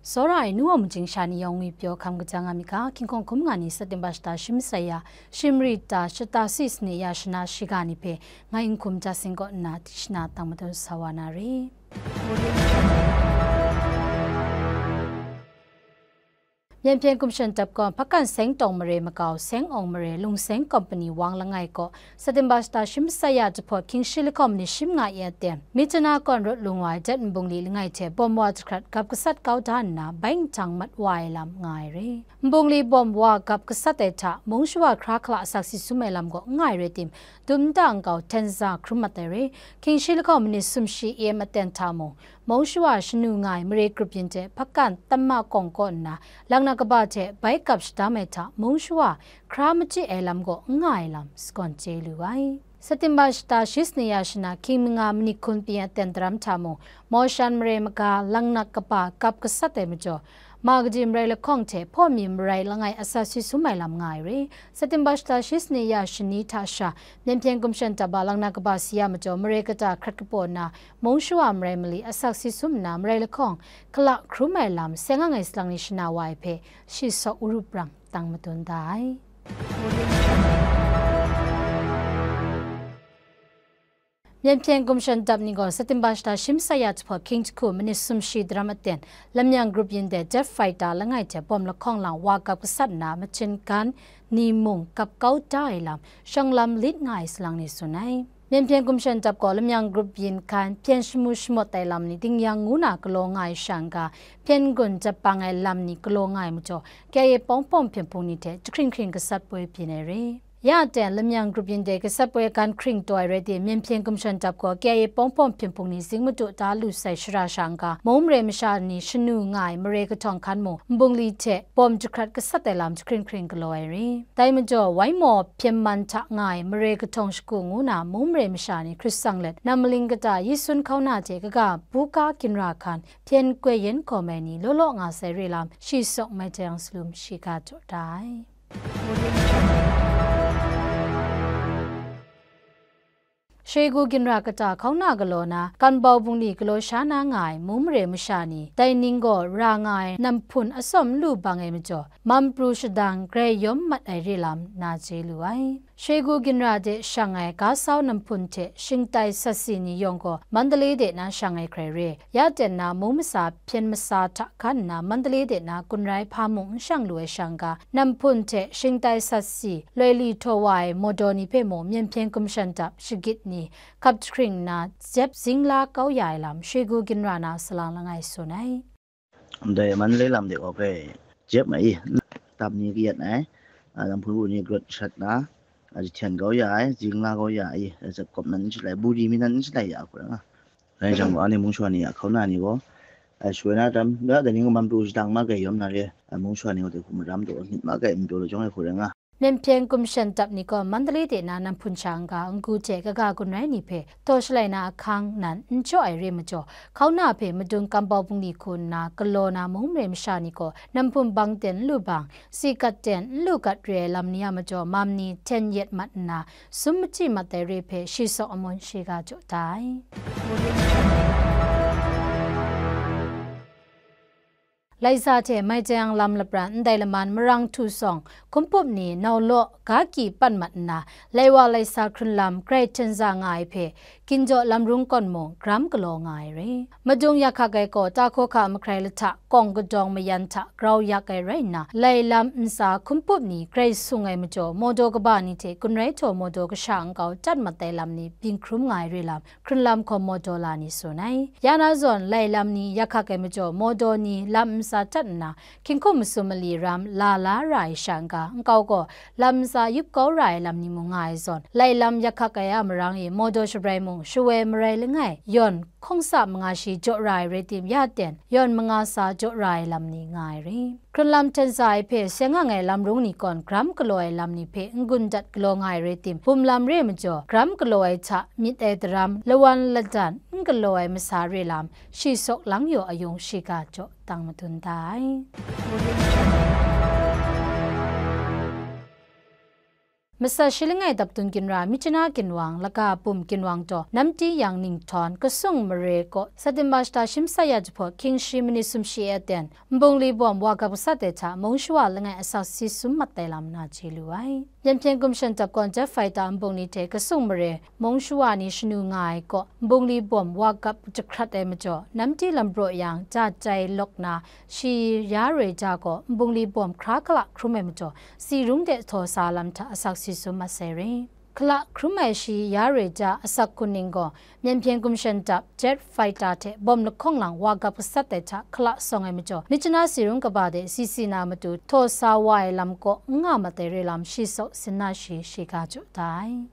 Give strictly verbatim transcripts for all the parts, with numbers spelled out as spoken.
Tsawra ai nu wa majing sha ni yawng ngwi pyaw hkam kajang nga mi ga, hkying hkawng hkum nga ni September shata shi masai ya, shimri ta shata si sani ya shana shiga ni hpe, ngai N Hkum Jas Sing kaw nna tishana tang madun sa wa na re. Myen hpyen gumshan dap gaw, Hpakan Seng Tawng Mare Makau, Seng Awng Mare, Lungseng Company Wang langai kaw, September shata shi masai ya jahpawt hkying shi lahkawng minit shi manga e aten, Myitkyina kawn rawt lung wa ai jet nbungli langai hte bawm wa jahkrat gap gasat kau da nna, bai nhtang mat wa ai lam nga ai re. Nbungli bawm wa gap gasat ai hta, mung shawa hkra hkala asak si sum ai lam gaw n nga ai rai tim, dum nta nkau hten za hkrum mat ai re. Hkying shi lahkawng minit sumshi e maten hta mung, mung shawa shanu nga ai mare grup yin hte Hpakan Tamma Kawng kaw nna, laknak kaba hte bai gap shadam ai hta, mung shawa hkra machyi ai lam gaw n nga ai lam, sagawn chye lu ai. September shata shi sani ya shana hkying manga manit hkun pyi aten daram hta mung, Mawshan mare maga laknak kaba gap gasat ai majaw, ma kaji marai lahkawng hte hpaw mi marai langai asak si sum ai lam nga ai re. September shata shi sani ya shani hta sha, myen hpyen gumshan dap a laknak kaba si ya majaw, mare kata hkrat kapaw nna, mung shawa marai mali asak si sum nna, marai lahkawng hkala hkrum ai lam, seng ang ai salang ni shana wa ai hpe, shi sawk urup rang tang madun da ai. Myen hpyen gumshan dap ni gaw September shata shi masai ya jahpawt hkying jahku minit sumshi daram aten, Lamyang grup yin de jet fighter langai hte bawm lahkawng lang wa gap gasat nna, machin gan ni mung gap kau da ai lam, shawng lam lit nga ai salang ni tsun ai. Myen hpyen gumshan dap gaw Lamyang grup yin hkan hpyen shamu shamawt ai lam ni dingyang ngu na galaw nga ai sha n-ga, hpyen gun jat pang ai lam ni galaw nga ai majaw, K I A pawng pawng hpyen hpung ni hte jahkring hkring gasat poi byin ai re. Ya ten, Lamyang grup yin de gasat poi gan hkring taw ai rai tim, myen hpyen gumshan dap gaw K I A pawng pawng hpyen hpung ni zing madu da lu sai shara sha n-ga, mung mare masha ni shanu nga ai mare kahtawng hkan mung, nbungli hte bawm jahkrat gasat ai lam jahkring hkring galaw ai re. Dai majaw, Waimaw hpyen man hta nga ai mare kahtawng shagu ngu na mung mare masha ni hkrit tsang let, nam maling kata Yisun hkauna hte kaga buga ginra hkan hpyen koi yen gawm ai ni law law nga sai re lam, shi sawk mai jang salum shiga jaw da ai. Shegu ginra kata hkauna galaw na, Kanbau bungli galaw sha na nga ai mung mare masha ni, dai ning gaw ra nga ai nam hpun atsawm n lu bang ai majaw, mam pru shadang grai yawm mat ai re lam na chye lu ai. Shegu ginra de shang ai ga sau nam hpun hte shingtai sat si ni yawng gaw Mandalay de na shang ai hkrai re. Ya ten na mung masa hpyen masa hta hkan nna Mandalay de na gun rai hpa mung n shang lu ai sha n-ga, nam hpun hte shingtai sat si loi li htaw wa ai mawdaw ni hpe mung myen hpyen gumshan dap shagit ni hkap jahkring nna, jep zingla kau ya ai lam, Shegu ginra na salang langai tsun ai. Ndai Mandalay lam de gaw hpe jep ma i, dap ni kayat ai, a, lam hpun bu ni grawt shat na, a, jahten kau ya ai, zingla kau ya ai, a, zep kawp nan n shalai, buri mi nan n shalai ya hku rai nga. Rai jang gaw, anhte mung shawa ni a hkauna ni gaw, a, shawoi na tam, ga dai ni gaw mam pru shadang ma gai yawm na re, a, mung shawa ni gaw dai hku maram taw, myit ma gai n pyaw lu jawng ai hku rai nga. Myen hpyen gumshan dap ni gaw Mandalay de na nam hpun sha n-ga, n-gu hte kaga gun rai ni hpe taw shalai na ahkang nan n jaw ai re majaw, hkauna hpe madun Kanbau bungli hku nna galaw na mung mare masha ni gaw nam hpun bang ten n lu bang, si gat ten n lu gat re ai lam ni a majaw, mam ni hten yet mat nna, sum machyi mat ai re hpe shi sawk amun shiga jaw da ai. Laiza hte Maitang lam lapran ndai laman marang htu sawng, hkumpum ni, nau law, ga kyi pan mat nna, lai wa lai sa hkrun lam grai hten za nga ai hpe, ginjaw lam rung kawn mung, gram galaw nga ai re. Madung ya hkak ai gaw, ta hkaw hka mahkrai lahta, kawng kadawng mayan hta grau yak ai rai nna, lai lam ntsa hkumpum ni grai sung ai majaw, mawdaw kaba ni hte gun rai htaw mawdaw kasha nkau tat mat ai lam ni byin hkrum nga ai re lam, hkrun lam hkawm mawdaw la ni tsun ai. Ya na zawn, lai lam ni ya hkak ai majaw, mawdaw ni lam ntsa tat nna, hkying hkum masum mali ram la la ra ai sha n-ga, nkau gaw lam ntsa yup kau ra ai lam ni mung nga ai zawn, lai lam ya hkak ai a marang e mawdaw shabrai mung, shawoi marai langai, yawn hkawng sa manga shi jaw ra ai rai tim, ya ten, yawn manga sa jaw ra ai lam ni nga ai re. Hkrun lam hten za ai hpe seng ang ai lam rung ni gawn, gram galaw ai lam ni hpe n-gun dat galaw nga ai rai tim, bum lam re majaw, gram galaw ai hta myit ai daram, lawan ladan n galaw ai masa re lam, shi sawk lang yaw ayung shiga jaw tang madun da ai. Masat shi langai dapdun ginra Myitkyina ginwang, Laga Bum ginwang taw, Namti Yang Ningthawn, Kasung Mare kaw, September shata shi masat ya jahpawt, hkying shi minit sumshi e ten, nbungli bawm wa gap gasat ai hta mung shawa langai asak si sum mat tai lam na chye lu ai. Myen hpyen gumshan dap gawn jet fighter nbungli hte Kasung Mare mung shawa ni shanu nga ai kaw, nbungli bawm wa gap jahkrat ai majaw, Namti lam braw yang, ja jai lawk na, shi ya roi ja gaw, nbungli bawm hkra hkala hkrum ai majaw, si rung de htaw sa lam hta asak si sum mat sai re. Hkala hkrum ai shi ya roi ja asak kun ning gaw, myen hpyen gumshan dap jet fighter hte bawm lahkawng lang wa gap gasat ai hta hkala sawng ai majaw, Myitkyina si rung kaba de si si na matu htaw sa wa ai lam kaw n nga mat ai re lam shi saw sin na shi shiga jaw da ai.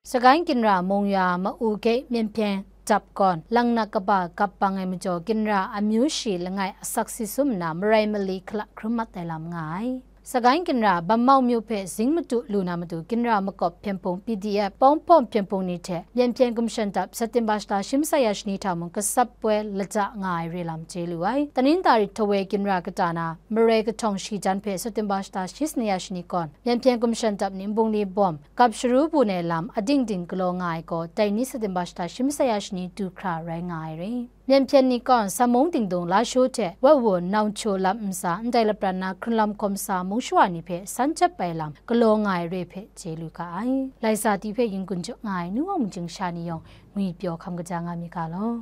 Sagaing ginra mung ya ma-u ge myen hpyen dap gawn, lang na kaba gap bang ai majaw, ginra amyu shi langai asak si sum nna, marai mali hkala hkrum mat ai lam nga ai. Sagaing ginra Bam Mawng myu hpe zing matu lu na matu, ginra makawp hpyen hpung, P D F, pawng hpawm hpyen hpung ni hte myen hpyen gumshan dap September shata shi masat ya shani hta mung gasap poi lata nga ai re lam chye lu ai. Tanintari Htawoi ginra kata na, marai kahtawng shi jan hpe September shata shi sanit ya shani gawn, myen hpyen gumshan dap ni nbungli bawm, gap sharu bun ai lam ading ding galaw nga ai gaw, dai ni September shata shi masat ya shani du hkra rai nga ai re. Myen hpyen ni gawn Samung Dingdung Lashu hte Wawun Nau Hkyu lam ntsa ndai lapran na hkrunlam hkawm sa mung shawa ni hpe san jep ai lam galaw nga ai re hpe chye lu ga ai. Lai sa ti hpe yin gun jaw nga ai nu wa mung chying sha ni yawng ngwi pyaw hkam kaja nga mi ga law.